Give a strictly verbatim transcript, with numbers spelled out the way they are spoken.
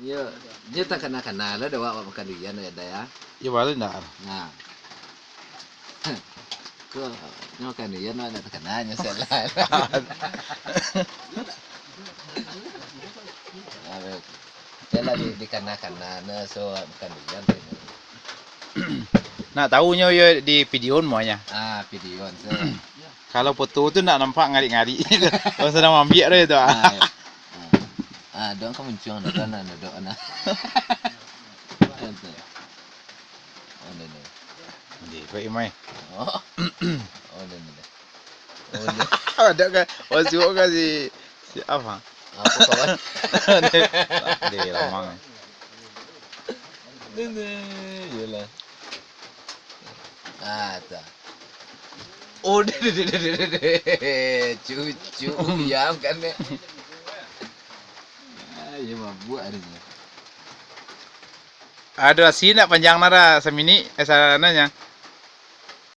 Yo, nyo takana-kana lah dek awak makan durian, yo, Da, yo. Yo, bali ndak? Nah. Ko, nyo makan durian, awak ndak takana, nyo salah. Aduh. Yalah, di, dikana-kana, nah, so, makan durian, tu. Nak tahu nyo yo di videoan muahnyo. Ah, videoan, so. Kalau foto tu ndak nampak ngarik-ngarik. Kalau sadang mambiak tu, tu. Ah, yo. Ah. Ah, dok ka muncuang, dok kan, dok, nah. Oh, ni, ni. Di, baik, Mai. Oh. Oh, ni, ni, ni. Oh, ni. Ada kan? Oh, suok kan si, si apa? Apa kawan? Di, lamang. Ni, ni, iyalah. Ah, tu. Oh, deh, deh, deh. Cucu, diam kan, deh. Ah, iyo mabuak ado nyo. Ado asi nak panjang nara saminik, eh, sarananya.